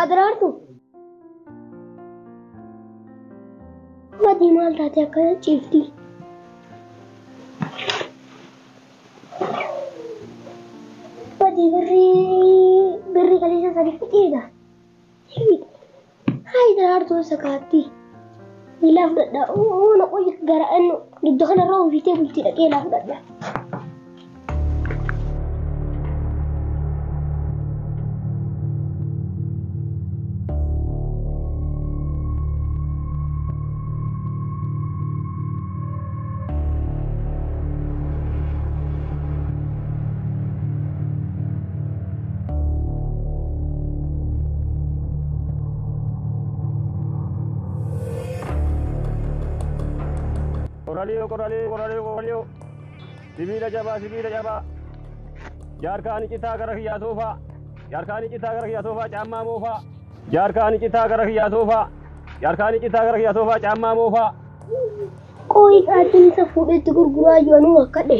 Daraartu. Badii maal taate akkana ciifti? Badii birrii kaleessa sadi fixeedha. Hayi Daraartuu isa kaatti. Miilaa fudhadha. Oo na qoyya gara inni dugda kanarraa ofiitee bultii dhaqee laa fudhadha. Qoraliyoo qoraliyoo qoraliyoo qoraliyoo. Sibiila jabaa sibiila jabaa. Jaarkaani citaa gara kiyyaa soofaa. Jaarkaani citaa gara kiyyaa soofaa caammaa moofaa. Jaarkaani citaa gara kiyyaa soofaa. Jaarkaani citaa gara kiyyaa soofaa caammaa moofaa. Qoyi qaatiin isa fuudhetti gurguraa jiranuu akkadhe.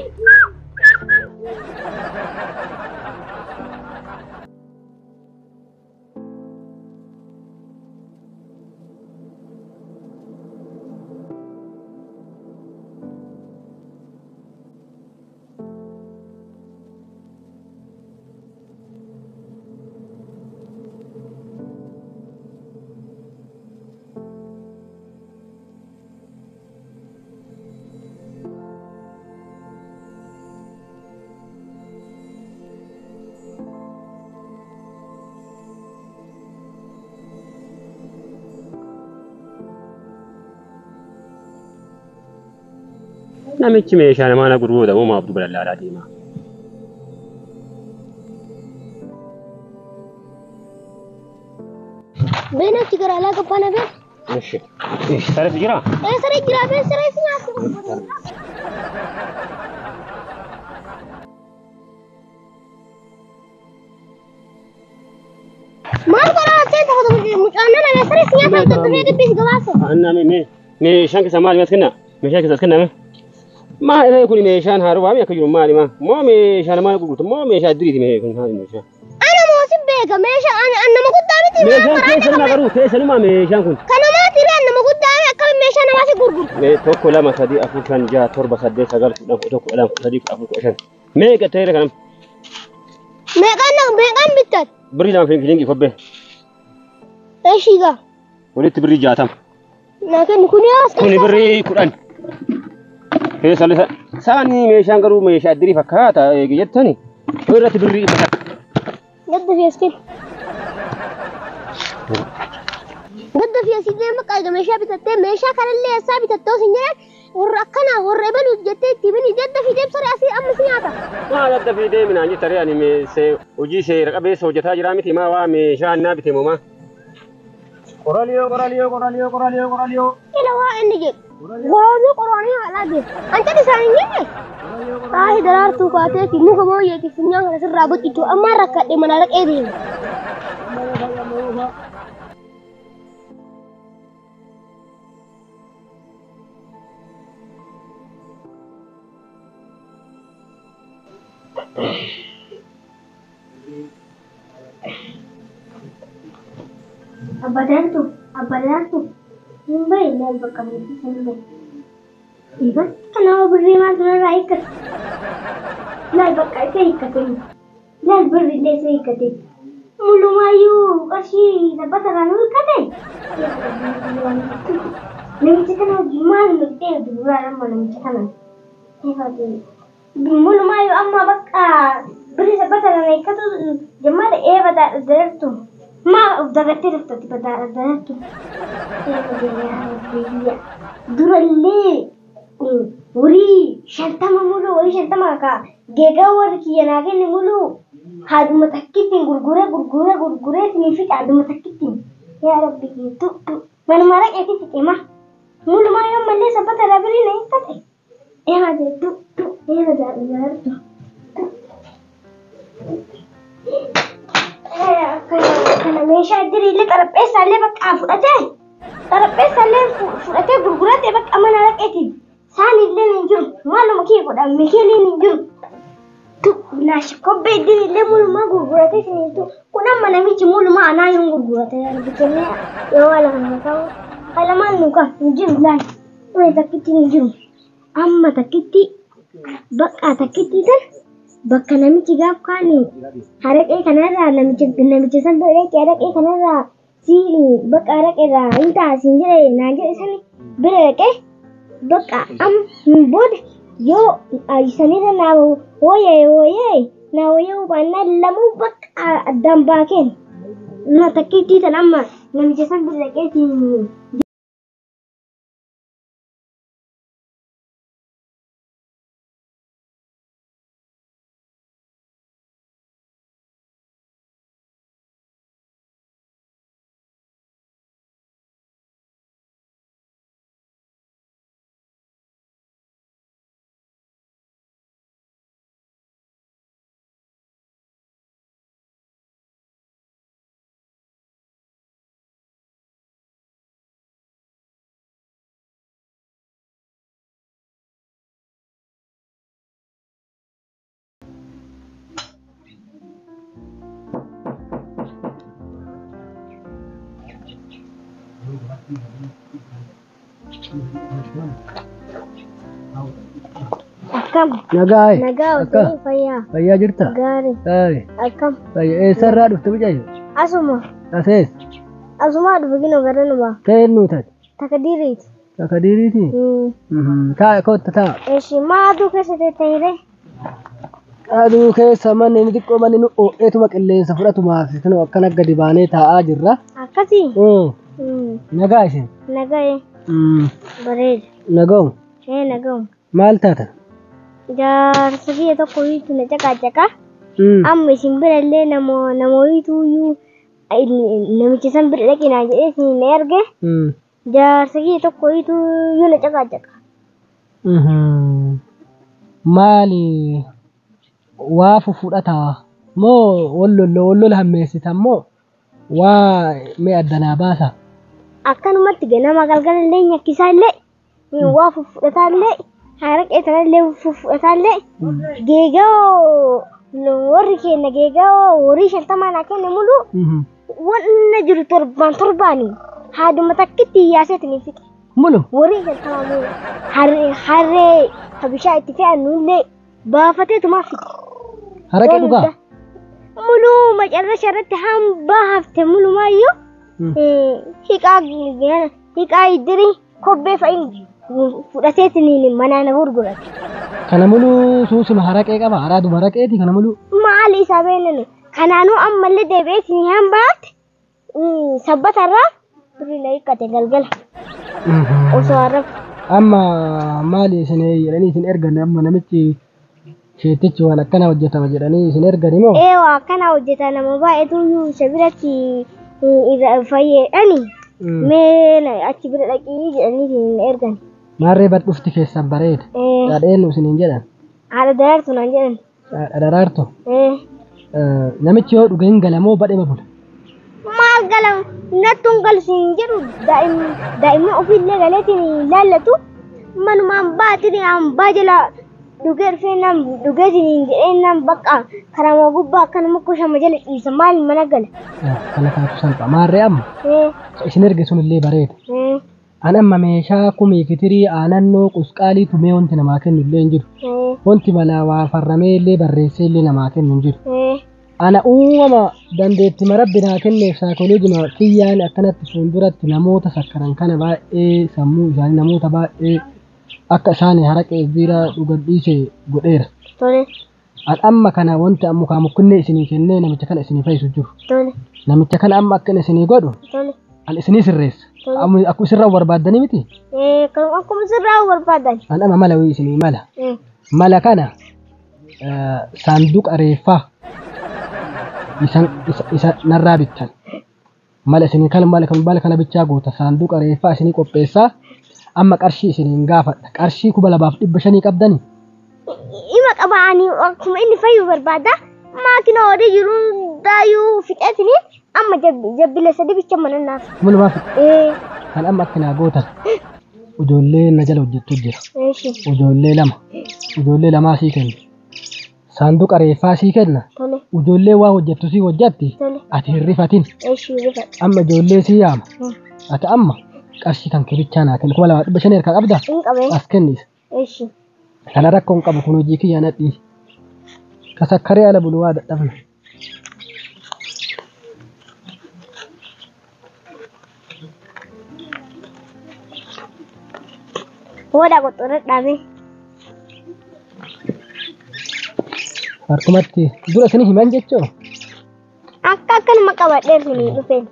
Namichi meeshaa namaa na gurguruudha moo maaf duba lallaalaa deema? Been achi gara alaa gabbana been. Eshi. Saree jira? Ee saree jira been saree si nyaatu. Maal godhaa seenta qotu mucaan nana been saree si nyaata daddafee dubbiis gabaasa. Anna mee meeshaan keessa maali as kenna? Meeshaan keessa as kenna mee? Maali kun meeshaan haaroo akka jiru maali maa? Moo meeshaa namaa gurgurtu moo meeshaa duriiti mee kun haali meeshaa? Ana moo si beeka meeshaa an nama guddaa miti maal Meeshaan maraate keessanuma qabna. garuu keessanuma meeshaan kun. Kanamaati ree nama guddaa akkami meeshaa namaa si gurguru. Mee 1 2 3 4 5 6 7 8 9 10 11 12 13 14 15. Meeqa ta'eera kanam? Meeqaan bittat? Birrii 2 fiingii kobbee. Eeshii gaa. Walitti birrii 60. Naa kennu kuni as Kuni birrii 10. Keessa lisa. Saani meeshaan garuu meeshaa dirii fakkaata eegi jettani. Irratti birrii 100. Gadda fi as kennu. Gadda fi asii deema qaega meeshaa bitattee meeshaa kanallee eessaa bitattee osoo hin jedhan warra akkanaa warra ebaluuf jettee itti bini gadda fi deemsaree asii amma si nyaata. Maal adda fi deeminaan jetta ree ani hojii seera qabeessa hojjetaa jiraa miti maa waa meeshaa annaa bite moo maa? Qoraliyoo qoraliyoo qoraliyoo qoraliyoo qoraliyoo. Ila waa inni jedhu. Qoraanii qoraanii haadhaa geessu. Ancan isaan hin jenne. Xaahii Daraartuu kaatee fi muka mooyyeeti funyaan kana sirraa bocitu ammaa rakkadhe mana dhaqee deema. Abba Daraartuu, Abba Daraartuu, hin bahe ilaal bakka beeksisa hin bahe. Bakka nama birrii maaltu narraa hiikkate? Laal bakka isa hiikkate. Laal birri illee isa hiikkate. Mulumaayyuu qarshii sabbata irraa nu hiikkate. Namicha kana wajjin maal nuti duraan amma namicha kana? Mulumaayyuu amma bakka birrii sabbata irraa hiikkatu jammaata eeba Daraartuu. Maa of dagattee turte Daraartuu? Durallee horii 50 muluu horii 50 ka geegaa warri kiyya naa kenne muluu haadhuma takkittiin gurguree gurguree gurguree isinii fixe haadhuma takkittiin. Yaa Rabbi tu manuma dhaqeetii fixe ma mulumaa yoo mallee sabbata irraa birii na hiikkate. Eemaa tu tu eema Daraartuu. Kana meeshaa diriilee xarapheessaallee bakka fudhatee xarapheessaallee fudhatee gurguratee bakka mana dhaqeetiin saanillee hin jiru maaluma kee godhan mikeeliin hin jiru. Bilaashi kobbee iddiin illee mulumaa gurguratee isiniitu kun amma namichi mulumaa anaa hin gurgurate argitanii yoo haala kana ta'u qalamaan nuka hin jiru laal kun takkitti hin jiru amma takkitti bakka takkitti tan bakka namichi gaaf kaani haraqee kanarraa namicha san bira dhaqee haraqee kanarraa si bakka haraqee irraa hin ta'a siin jedhe naan jedhe sani bira dhaqee bakka am booda yoo sanirra naa wooyee wooyee naa wooyee baannaan lamuu bakka addaan baakeen na takkiitti tan amma namicha san bira dhaqeetiin. Akkam. Nagaa. Nagaa hojii fayyaa. Fayyaa jirta? Gaarii. Gaarii. Akkam. Fayyaa eessarraa dhufte mucayyo? Asuma. Asees. Asuma dhufe ginoo gara numa. Ta'een taate? Takka diriiti. Takka diriiti? Taa'a kootta taa'a. Eshi maa aduu keessa teettee? Aduu keessa manni inni xiqqoo manni nu oo'eetuma qilleensa fudhatumaaf kunoo akkana gadi baanee taa'aa jirra. Akkasii? Nagaa isheen? Nagaa. Bareeda. Naga'u? Ee naga'u. Maal taata? Jaarsa biyya tokko iyyuu na caqaacaqa. Amma isin bira illee namooyitu iyyuu namicha san bira dhaqinaa jedhee isin na erge. Jaarsa biyya tokko iyyuu na caqaacaqa. Maali waa fufudhataa moo wallola hammeessita moo waa mee addanaa baasa? Akkanumatti ganama galgala illee nyakkisaa illee waa fufudhataa illee haraqee tana illee fufudhataa illee geegoo warri keenya geegoo horii 50 naa kenne mulu wanna jiru torbaan torbaani haaduma takkitti yaaseetini fixe. Mulu? Horii 50 mulu harree habishaa itti fe'annu illee baafateetuma fixe. Haraqee dhugaa? Mulu macarrasha irratti hambaa hafte mulumaayyuu hiqaa iddirii kobbee fa'in fudhateetiin manaa na gurgurate. Kana muluu suusuma haraqee qaba? Araaduma haraqeeti kana muluu? Maali isaa beeknani? Kanaanuu ammallee deebi'eetiin hambaate sabbatarraa birrii na hiikkate galgala. Osoo harrafu. Amma maali isin jedhanii isin ergan amma namichi sheetichi waan akkana hojjetama jedhanii isin ergani moo? Ee waa akkana hojjeta nama baay'eetu iyyuu isa biratti fayyeedhani. Mee achi bira dhaqii jedhanii isin ergan. Maarree bar dhufti keessan bareeda. Dhadheen isiniin jedhan. Haadha daraartu naan jedhan. Haadha daraartu? Namichi yoo dhuge hin gala moo badhema bula? Maal gala nattuun galu siin jedhu daa'imman ofiillee galeetiin laallatu manumaan baatiin hambaa jala dhugee dhufee nam dhugeetiin jedhee nam bakka karaa gubbaa akkanuma kushama jala ciisa maal mana gala. Kana taatu salpha maarree amma isin erge sunillee bareeda. An amma meeshaa kumii kitirii aanannoo qusqaalii tumee wanti namaa kennu illee hin jiru. Wanti malaa waa farramee illee barreessee illee namaa kennu hin jiru. Ana uumama dandeettii rabbi naa kenneef saayikooloojii kiyyaan akkanatti fuulduratti namoota sakkaran kana baay'ee sammuu isaanii namoota baay'ee akka isaan haraqee biiraa dhugan dhiise godheera. An amma kana wanti amma mukaa mukkunnee isinii kennee namicha kana isinii fayyisu jiru. Namicha kana amma akka inni isinii godhu an isinii sirreessa. Akkuma isirraa barbaaddanii miti? Akkuma isirraa barbaadan. An amma mala wayii isinii mala. Mala kana saanduqa reeffaa isa narraa bittan. Mala isinii kan mala kana bichaa goota saanduqa reeffaa isinii qopheessaa. Amma qarshii isiniin gaafadha. Qarshii 2500 qabdanii? Ima qabaanii akkuma inni fayyu barbaada. Maakina horii jiru daayyuu fixeetini amma jabbila sadi bicha mana naaf. Mulumaa fixe? Kan amma akka naa gootan ijoollee na jala hojjettu jira. Ijoollee lama. Ijoollee lamaa sii kennu. Saanduqa reeffaa sii kenna. Tole. Ijoollee waa hojjettu sii hojjetti. Tole. Ati hin rifatin. Eshi rifadha. Amma ijoollee sii yaama. Ati amma qarshii kan kibichaa naa kenni. 2500 harkaa qabdaa? Hin qabee. As kennis. Eshi. Kana rakkoo hin qabu kun hojii kiyya nadhii. Kasakkaree ala bulu waa dadhabna. Hooda qoxxoradhaame. Harkumatti dura isin himan jechuu? Akka akkanuma qabadhee isinii dhufeen.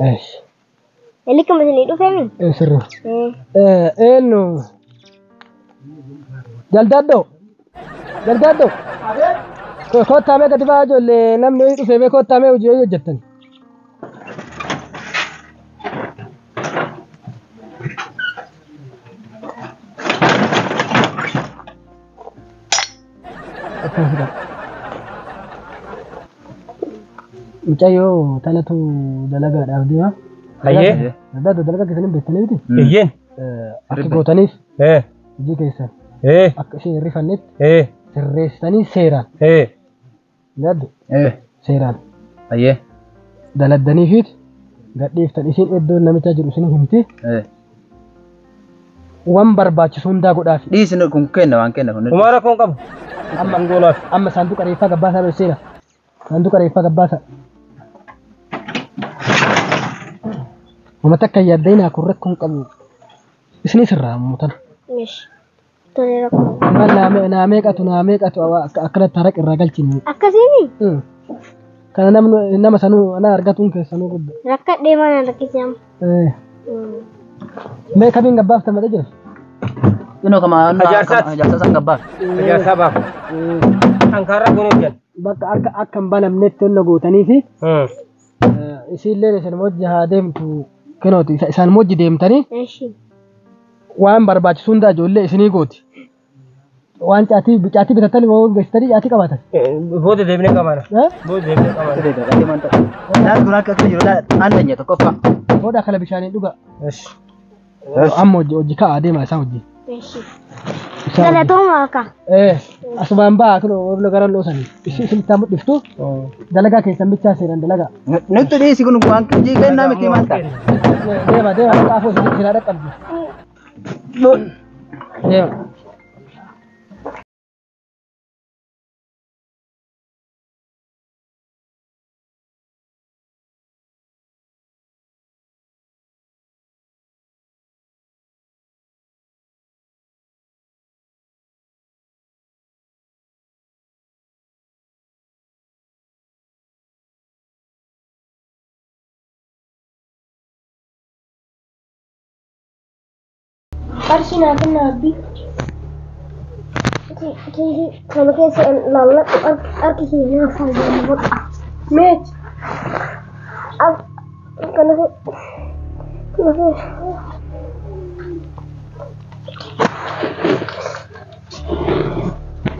Eesh. Elikuma isinii dhufeemi? Sirri. Eenyu? Jaldaddoo. Jaldaddoo. Kottaa mee gadi ba'aa ijoollee namni hojii dhufee mee kottaa mee hojii hojjettan. Mucayyoo tanatu dalagaadhaaf deema. Hayyee. Jaldaddoo dalagaa keessanii beektanii miti? Eeyyeen. Akka gootaniif hojii keessan akka isheen hin rifannetti sirreessitanii seeraan. Jaldaddoo seeraan. Hayyee. Daladdaniifiit gadhiiftan isiin iddoon namichaa jiru isin himti. Waan barbaachisu hundaa godhaafi. Dhiisni kun kenna waan kenna kun. Homaa rakkoo hin qabu. Amma Goonaaf. amma saanduqa reeffaa gabbaasaa dhoseera. Saanduqa reeffaa gabbaasaa. Uummata akka yaaddeenaa kun rakkoo hin qabu. Isinis irraa ammoo tana. Eshi. Tole rakkoo. Amma naa meeqatu naa meeqatu akkanatti haraq irraa galchine. Akkasiini? Kana namni nama sanuu ana argatuun keessanuu guddaa. Rakkadhee mana rakkise amma. Mee kamiin gabbaaftan malee jiru? Inoo kama Ajaarsaati. ajaarsa san gabbaaf. Ajaarsaa baaf. Ankaarraa goonee hojjan. Bakka akka akka hin banamnetti onna gootanii fi isiillee isin wajji haa deemtu kenooti isaan wajji deemtanii Eshi. waan barbaachisu hundaa ijoollee isinii gooti. Waan caatii caatii bitattanii waan geessitanii caatii qabaatan. Booda deebinee qabaana. Booda deebinee qabaana. Laal kun akka jiru laal andanya tokkoffaa. Booda kana bishaaniin dhuga. Eshi. Amma hojii hojii kaa'aa deemaa isaan hojii. Eshi. Galatooma akka. Asumaan ba'aa kun ooluu gara loosanii. Isin isin mul'iftu dalagaa keessan bichaa seeran dalagaa. Nutti dhiisi kun waan hojii kennaa miti maal ta'a. Deema deema xaafoo isin isin dhaqqabdu. Deema. Qarshii naa kenna abbii. Kana keessa laalladhu harki kee naaf fayyadamu godha. Meeti. Kana keessa.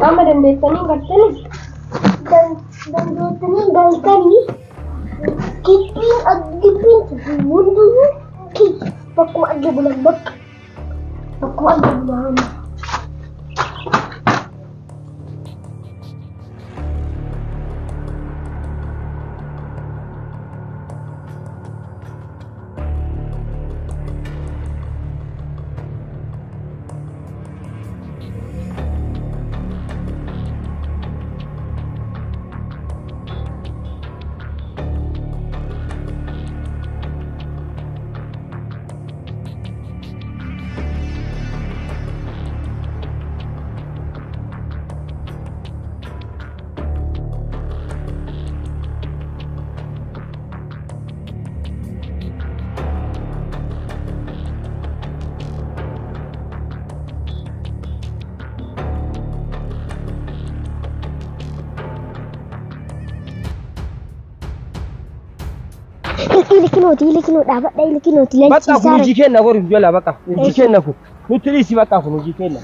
Amma dandeessanii galtanii? Dandeessanii galtanii gibbiin hundiyyuu bakkuma adda bulan bakka. Bakkuma adda bulan. Ilikinooti dhaabadha ilikinooti Bakka kun leencisaa. hojii kenna gori jala bakka hojii kenna kun nutti dhiisi bakka kun hojii kenna.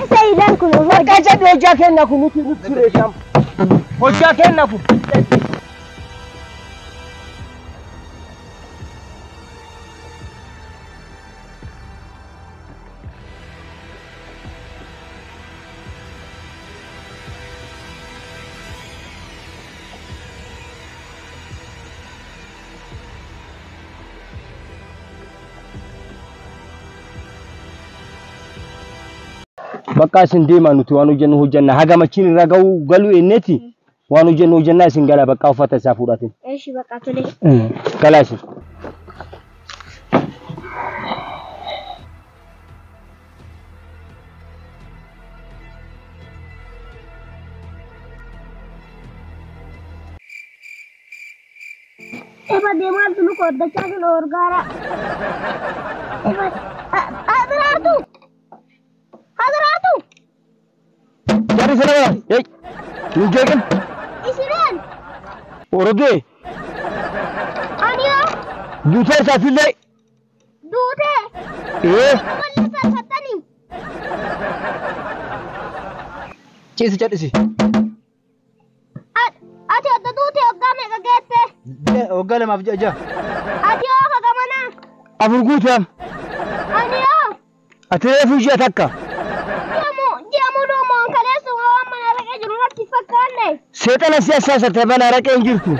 Isa ilaan kun Bakka jedhu hojjaa kenna kun nuti nutti reesham. Hojjaa kenna kun. Bakka isin deemaa nuti waan hojjennu hojjenna haga machiin irra ga'u galu enneeti waan hojjennu hojjennaa isin gala bakka uffata isaa fuudhatin. Eshi bakka tole. Galaa isin. Eba deemaa tulu koddachaa sun orgaara. Eba Adiraartu. Adiraartu. Jarri sana bara. Hey. Nun jeeqin. Isineen. Orodee. Aniyoo. Duutee isaafillee. Duutee. Ee. Walli salphattanii. Ciisi cadhisi. Ati adda duutee hoggaa meeqa geette? Waggaa lamaaf ji'a ja'a. Ati yoo hagamanaa? Afur guuteem. Aniyoo. Ati reefu ji'a takka. Ji'a muluu moon kaleessu waan mana raqee jiru natti fakkaanne. Seexana si assaasate mana haraqee hin jirtu.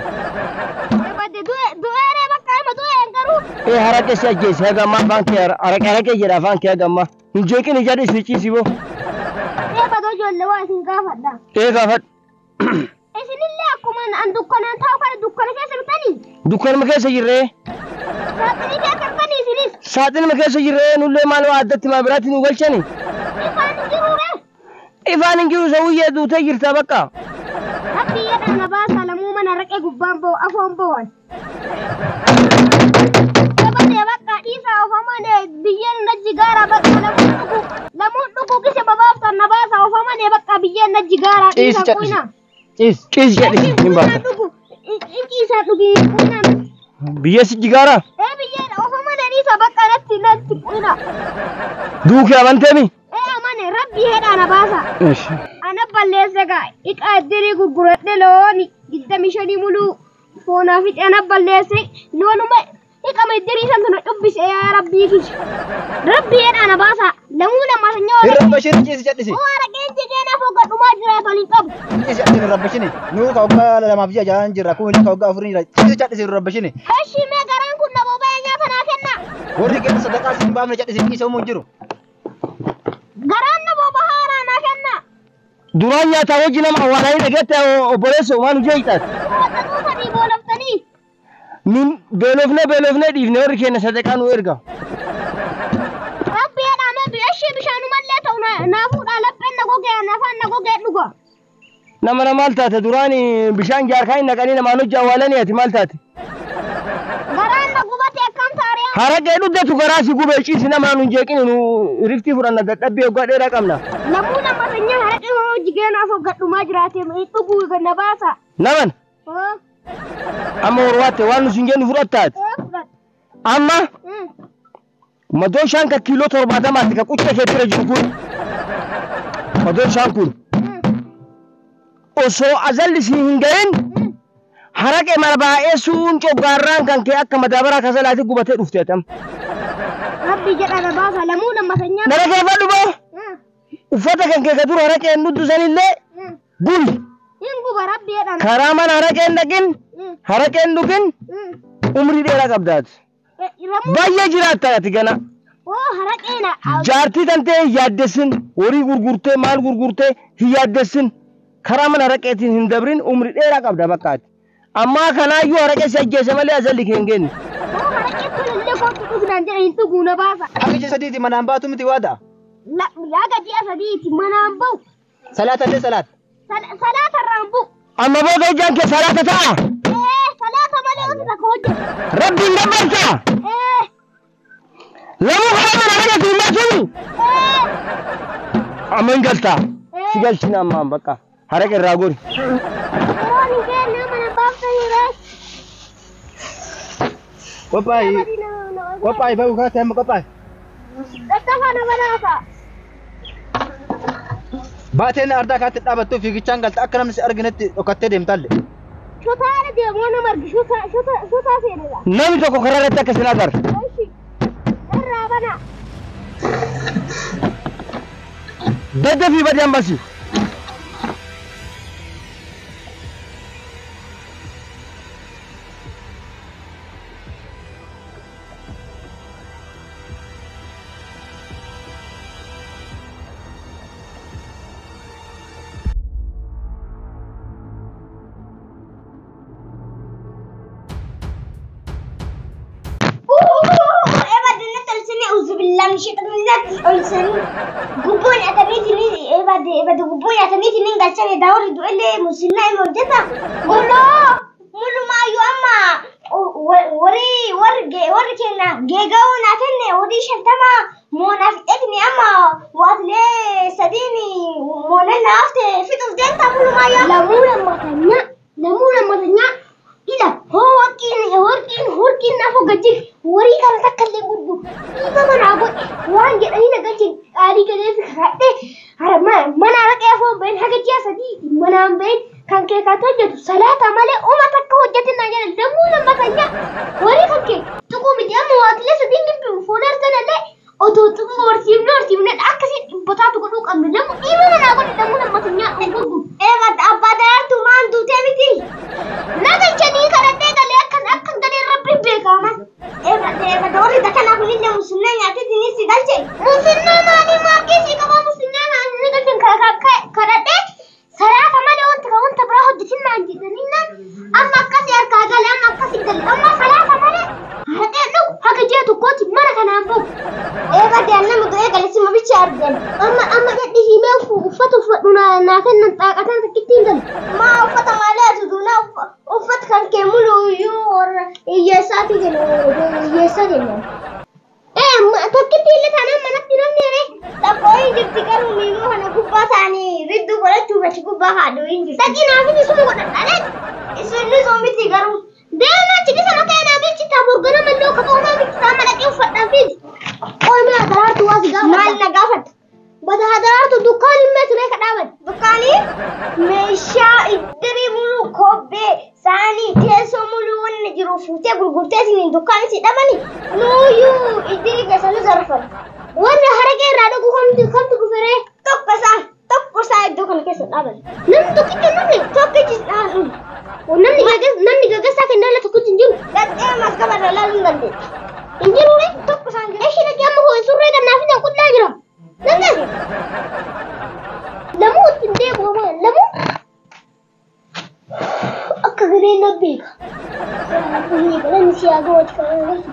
Du'eeree bakka hima du'een garuu. Ee haraqee si ajjeese haga ammaa afaan kee haraqee haraqee jedha afaan kee haga ammaa. Hin jeeqin ija dhisi ciisi boo. Ee badoo ijoollee waa isin gaafadha. Ee gaafadhu. Isinillee akkuma an dukkanaan taa'u kana dukkana keessa bitanii. Dukkanuma keessa jirree. Saaxinii keessa bitanii isinis. Saaxinuma keessa jirree nullee maal waa addatti maa biraatti nu galchani. Ifaan hin jiruure. Ifaan hin jiru sawuyyee duutee jirta bakka. Rabbi jedha na baasa lamuu mana raqee gubbaan bo'u afoon bo'an. Gabatee bakka dhiisaa ofamanee biyyeen najji gaara bakka lamuun dhugu lamuun dhugu gise babaaftan na baasa ofamanee bakka biyyeen najji gaara Ciisi dhiisaa cadhisi. quyna. Ciisi. Ciisi jedhisi hin baata. Dhugu ciisaa dhugi quyna. Biyyee si jigaara. Ee biyyeen ofamanee dhiisaa bakka natti natti quyna. Duukee amanteemi. Ee amane rabbi hedha na baasa. Ana balleessa gaa iqaa iddirii gurguradhe looni digdami shanii muluu foonaa fixe ana balleesse loonuma iqama iddirii san tuna cubbise yaa rabbii kiyya. Rabbi hedha na baasa lamuu lama sanyoo Hin rabbashini ciisi cadhisi. Oo haraqeen jigeen afoo gadhumaa jiraatan hin qabu. Ciisi cadhisi hin rabbashini. Nuu ka waggaa lamaaf ji'a ja'aan jirra. Kun illee ka waggaa afurii jira. Ciisi cadhisi hin rabbashini. Eshi mee garaan kun na boba'ee nyaata naa kenna. Warri keessa sadaqaa si hin baafne cadhisi ciisa uumuu hin jiru. Garaan na boba'aa naa kenna. Duraan nyaataa wajji nama awwaalanii dhageette obboleessa waan hojii hiixaati. Wanta dhuunfanii boolaftanii. Nun beelofnee beelofnee dhiifne warri keenya sadaqaa nu erga. Rabbi jedhame ishee bishaanumallee ta'u naa fuudhaa lapheen na gogee afaan na gogee dhuga. Nama na maal taate duraan bishaan jaarkaa hin naqanii namaan hojii awwaalanii ati maal taate? Garaan na gubate akkam taaree. Haraqee dhuddatu garaa si gubee ciisi namaan hin jeeqini nu riftii fudhanna dadhabbii waggaa dheeraa qabna. Lamuu nama sanyii haraqee hojii jigeen afoo gadhumaa jiraate dhuguu na baasa. Naman amma horwaatte waan nu sin jennu fudhattaati. Amma madoon shaan ka kiiloo torbaatamaatti ka qucca keettira jiru kun madoon shaan kun osoo azalli si hin ga'in haraqee mara baay'ee suun coggaarraan kan kee akka madaabaraa kasalaatti gubatee dhufte atam. Rabbi jedha na baasa lamuu nama sanyii. Nara keeffadhu boo uffata kan kee ka dura haraqeen dhudhu sanillee buli Hin guba rabbi jedha. karaa mana haraqeen dhaqin haraqeen dhugin umrii dheeraa qabdaati. Baay'ee jiraatta ati gana. Oo haraqeena. Jaartii tan ta'e hin yaaddessin horii gurgurtee maal gurgurtee hin yaaddessin karaa mana haraqeetiin hin dabrin umrii dheeraa qabda bakka ati. Ammaa kanaayyuu haraqee si ajjeese malee azalli kee hin geenye. Oo haraqee tolillee kootu dhugnaan jedhe hin dhuguu na baasa. Akka ji'a sadiiti manaan baatu miti waada. Yaga ji'a sadiiti manaan ba'u. Salaata illee salaata. Salaata irraan bu'u. Amma booda ijaan kee salaata ta'a. Ee salaata malee wanti takka hojjetu. Rabbiin gabbarta. Ee Lamuu karaa mana haraqeetiin hin baatuni. ee Amma hin galtaa. Si galchina ammaan bakka haraqee irraa gori. yeroon hin geenye mana baaftanii ree. Qophaa'i. Qophaa'i ba'uu kaatee amma qophaa'i. Dattafa na banaasa. Baateen ardaa kaatti dhaabattuu fiigichaan galta akka namni si arginetti dhokattee deemtalle. Shotaara deemoo nama argi shotaa seenedha. Namni tokko karaa irratti akka sin agarre. Eshi irraa bana. Dadda fi badii ambasi. Gubboon atamiitiin gubboon atamiitiin hin galchane daawwarri du'ellee musinnaa ima hojjeta. Muloo mulumaayyuu amma warri warri kenna geega'uu naa kenne horii 50 moonaaf fixeetini amma waatilee sadiin moonan naaf ta'e fixuuf deemta mulumaayyuu. Lamuu lammatanyaa ila hoo warqiin naaf hogajjir horii kana takka illee gurguru dhiiba manaa godhe waan jedhanii na galche qaalii galee fi karadhee mana araqee afoo bahin haga ji'a 3 manaan bahin kan kee kan hojjetu salaata malee oma takka hojjetin naa jedhan lamuu lammatanyaa horii kan kee tuquu miti amma waatilee sadiin gibbi foon arsanallee otoo tuquu horsiifne akkasiin dhibbotaatu godhuu qabne lamuu dhiiba manaa godhe lamuu lammatanyaa hin gurguru. Abbaa daraartuu maan duutee miti? Na galchanii kadhadhee galee akkan galee rabbiin beekama. Warri dakanaa kunillee musinnaa nyaateetiin si galche. Musinnaa maalii maakii si qabaa musinnaa ni galchan kadhadhee salaata malee wanta biraa hojjetin naan jedhanii naan amma akkasii harkaa gale amma akkasii gale amma salaata malee haraqee dhugu haga ji'a tokkooti mana kanaan bahu. Eebadde annama du'ee gale sima bicha argan. Amma dhadhi himee uffata uffadhu naa kennan xaaqatan takkitti hin galu. Maa uffata maalee ati duunaa uffata kan kee mulu iyyuu warra hiyyeessaati kennu hiyyeessa kennan. Takkitti illee taanaan manatti namni aree. Taphoo hin jirti garuu miimuu kana gubbaa ta'anii ridduu godhachuu bachi gubbaa haadhuu hin jirti. Dhaqii naafis isuma godhadha. Isin miti garuu. Deemaa achi dhisa makaa naa bilchita borgana malloo kaba homaa bilchita amma dhaqee uffadhaan fiidi. Qoomee daraartuu waa si gaafata. Maal na gaafata? Bada daraartuu dukkaan hin meesiree ka dhaaban. Dukkaanii meeshaa iddirii muluu kobbee saanii teessoo muluu wanni jiru fuutee gurgurtee isiniin dukkaan isii dhabani nuuyyuu iddirii keessa nu zarfan. Warra haraqee irraa dhugu kamtu dhuferee? Tokko isaa iddoo kana keessa dhaaban. Namni tokkichi hin dhufne tokkichi dhaaban. Namni gaggeessaa kennaa tokkichi hin jiru. Dhaqee maskaba irra ilaaluu hin dandeettu. Hin jiru ree? Tokko isaan jiru. Eshi dhaqee amma hoo surree gannaaf hin qullaa jira. Dandeessu. Lamuu ittiin deemu homaa lamuu akka galee na beeka. Inni galan si haa gooti kan agarsiisu.